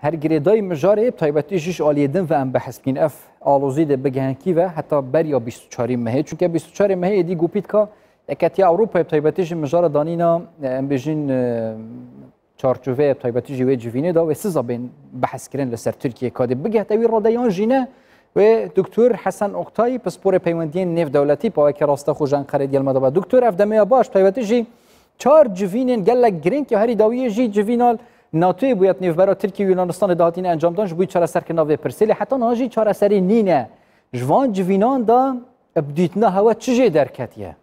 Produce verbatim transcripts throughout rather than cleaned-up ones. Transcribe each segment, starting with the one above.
Her girêdayî mijarê, bi taybetî jî ji aliyê din ve em behs bikîn. Ev alozî dê bigehen kî ve? Heta beriya bîst û çarê mehê. Çunke bîst û çarê mehê êdî Gopîtka Yeketiya Ewropayê, bi taybetî jî mijara danîna, e, em bêjin, e, çarçoveyê, bi taybetî jî wê civînê de wê siza bên behs kirin li ser Tirkiyê, ka dê bigehte wî rade yan jî ne. Wê Doktor Hesen Oktay, pisporê peywendiyên nêvdewletî, paweke raste xwe ji Enqerê diyel me dibe. Doktor, ev demê ya baş, bi taybetî jî çar civînên gelek girîng ya herî dawiyê jî civîna NATOyê bûye di nêvbera Tirkiye û Yunanistanê de hatine encamdan ji bo çareserkirina vê pirsê. Lê heta niha jî çareserî nîne. Ji van civînan de bi dîtina hewe çi jê derketiye?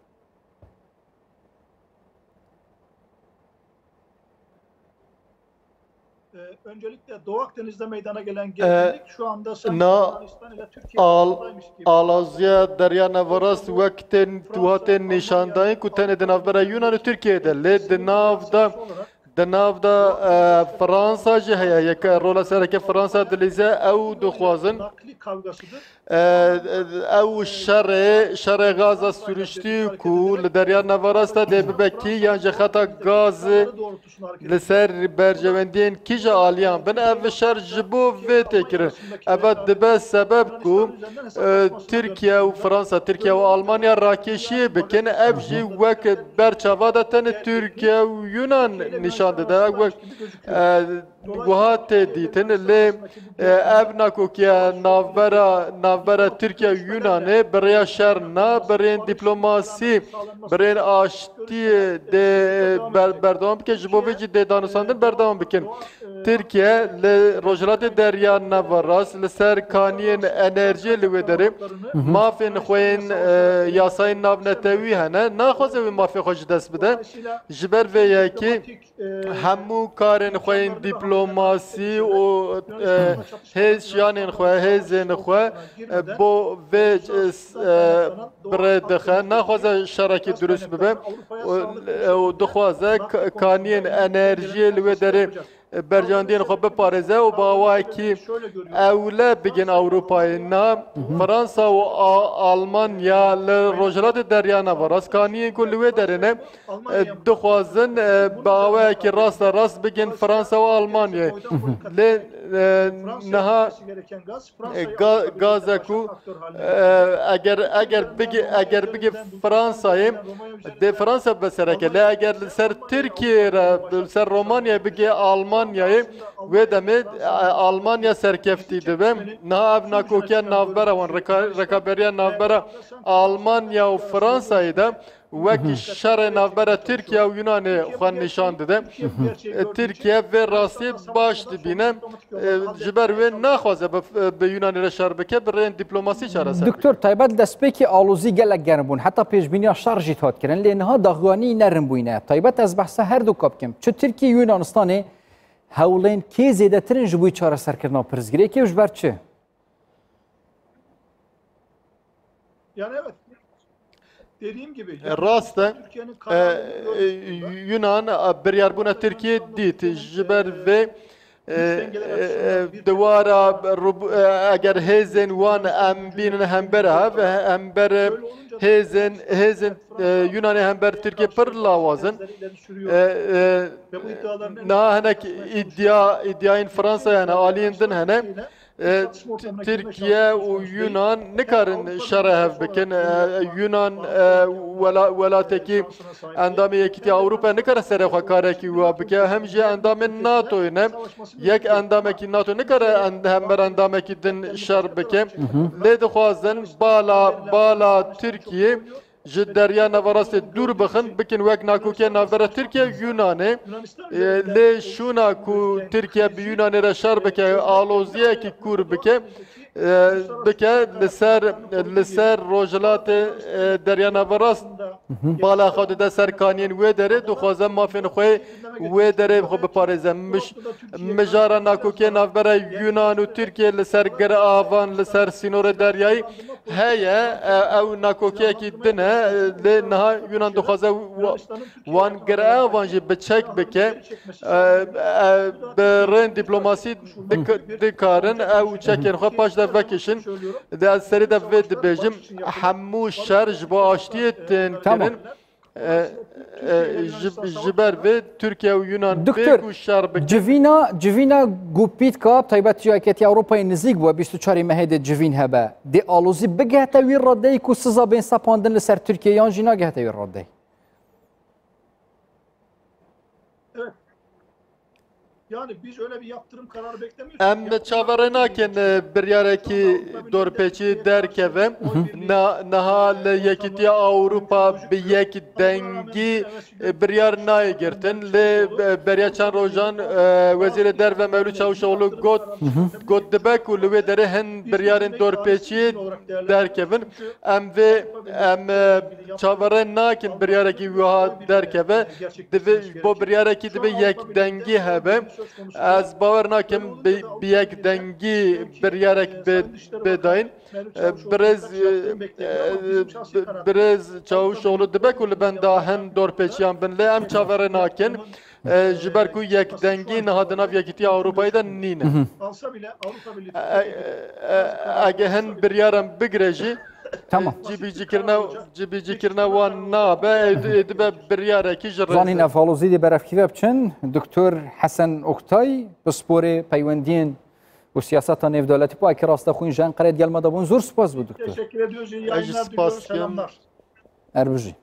Ee, öncelikle Doğu Akdeniz'de meydana gelen gerginlik şu anda sanki na Yunanistan ile Türkiye al arasındaymış gibi. Alaziya Derya Neverast wek tên tuha tên nîşandayîn ku tenê di navbera Yunan û Tirkiyeyê de, lê di nav de, di nav de, e, Fransa jî heye. Yeke rola sereke Fransa dilîze, ew dixwazin, e, ew şerê, şerê gaza sürüştî ku li Derya Neverast de dê bibe kî yan jî xeta gazê li ser berjewendiyên kîja aliyan bin. Ev şer ji bo vê tê kirin. Eva dibe sebeb ku, e, Tirkiye û Fransa, Tirkiye û Almanya rakêşiyê bikin. Ev jî wek berçava de tenê Tirkiye û Yunan nîşan dide. Ev wek, e, wiha tê dîtin. Lê, e, ev nakokiya navbera, navbera Tirkiye û Yunanê bi rêya şer na, bi rêyên dîplomasî, bi rêyên aştiyê dê ber-, berdewam bike, ji bo vê jî dê danûstandin berdewam bikin. Tirkiye li Rojhilatê Derya Neverast li ser kaniyên enerjiyê li wê derê mafên xwe yên, e, yasayên navnetewî hene. Naxwaze wê mafê xwe ji dest bide. Ji ber vê yekê hemû karên xwe yên dîplomasî û, e, hêz şiyanên xwe, hêzên xwe, e, bo vê, e, s-, e, bi rê dixe. Naxwaze şerekî dirust bibe û, e, û dixwaze k-, kaniyên enerjiyê li wê derê, e, berjandiyên xwe biparêze û bi awayekî ewle bigin Ewropayê. Na Fransa û A-, Almanya li Rojhilatê Derya Neverast kaniyên ku li wê derê ne, e, dixwazin, e, bi awayekî rasterast bigin Fransa û Almanyayê. Lê, e, niha, e, ga-, gaze ku, e, eger, eger bigê, eger bigê Fransayê, dê Fransa bibe sereke. Lê eger li ser Tirkiyeyê re, li ser Romanyayê bigê Almanyayê, wê demê, e, Almanya serkeftî dibe. Niha ev nakokiya navbera wan, reka-, rekaberiya navbera Almanya û Fransayê de wek şerê navbera Tirkiye û Yunanê xwe nîşan dide. E, Tirkiye vê rastiyê baş dibîne. E, ji ber wê naxwaze bi, bi Yunanê re şer bike, bi rêyên dîplomasî çareser bike. Doktor, taybet destpêkê alozî gelek germ bûn. Heta pêşbîniya şer jî hat kirin. Lê niha daxuyanî nerin bûyne. Taybet ez behsa her du ka bikim. Çi Tirkiye û Yunanistanê hewlên kê zêdetir in ji bo çareserkirina pirsgirêkê û ji ber çi? Yani evet. Dediğim gibi, E, rast e. Türkiye'nin E, kararlılığı e, Yunan, e, biryarbûna Tirkiyê dît. Ji ber vê, e, e, e, diwara rub-, e, eger hêzên wan em bînin hember hev, hember, e, hêzên, hêzên, e, Yunanê hember Tirkiyê pir lawaz in. E, e, niha hinek îddia, îddiayên Fransa, yani aliyên din hene. E, T-, Tirkiye û Yunan nikarin şerê hev bikin. E, Yunan, e, wela-, welatekî endamê Yekîtiya Ewropa nikare serê xwe karekî wiha bike. Hem jî endamên NATOyê ne. Yek endamekî NATO nikare end-, hember endamekî din şer bike. Lê dixwazin bala, bala Tirkiye ji Derya Neverastê dûr bixin, bikin wek nakokiya navbera Tirkiye û Yunanê. E, lê şûna ku Tirkiye bi Yunanê re şer bike, aloziyekî kûr bike, e, bike li ser, li ser Rojhilatê, e, Derya Neverast bala xwe dide ser kaniyên wê derê, dixwaze mafên xwe wê derê xwe biparêze. Mij-, mijara nakokiyê navbera Yunan û Tirkiye li ser giravan, li ser sînorê deryayî heye. E, ew nakokiyekî din e, lê niha Yunan dixwaze wa-, wan giravan jî bi çek bike. E, e, bi rêyên dîplomasî dik-, dikarin ew çekên xwe paş de vekişin. Di ez serî de vê dibêjim, hemû şer ji bo aştiyê tên Tamam. kirin. E, e, ji, ji ber vê Tirkiye û Yunan Doktor, pêk û şer bikin. Civîna, civîna ku pît ka, taybet ji Yeketiya Ewropayê nizîk bû, bîst û çarê mehê de civîn hebe. Dê alozî bigehte wî radeyê ku siza bên sepandin li ser Tirkiye, yan jî nagehte wî radeyê? Evet. Yani biz öyle bir yaptırım kararı beklemiyoruz. Em çaverê nakin, e, biryarekî dorpêçî derkeve. Na-, niha li Yekîtiya Ewropa bi yek dengî, e, biryar nayê girtin. Lê, e, beriya çend rojan, e, Wezîrê Derve Mevlût Çavuşoglu got, got dibe ku li wê derê hin biryarên dorpêçiyê derkevin. Em vê, em, e, çaverê nakin biryarekî wiha derkeve. Divê, bo biryarekî divê yek dengî hebe. Ez bawer nakim bi, bi yek dengî biryarek bê, bê dayîn. E, birêz, e, e, bi-, birêz Çavuşoglu dibe ku li benda hin dorpêçiyan bin, lê em çaverê nakin. E, ji ber ku yek dengî niha di nav Yekîtiya Ewropayê de nîne. E, e, e, ege hin biryaran bigire jî, Tamam. Cîbîcîkirina, cîbîcîkirina wan nabe, ê, ê dibe biryarekî ji rêzê. Zanîn ev halozî dê berevkî ve biçin. Doktor Hesen Oktay, pisporê peywendiyên û siyaseta nêvdewletî, payekî rasta xwîn ji Enqerê digel me de bûn. Zor spas bû, doktor. Teşekkür ediyoruz. İyi yayınlar diliyorum. Selamlar. Erbijî.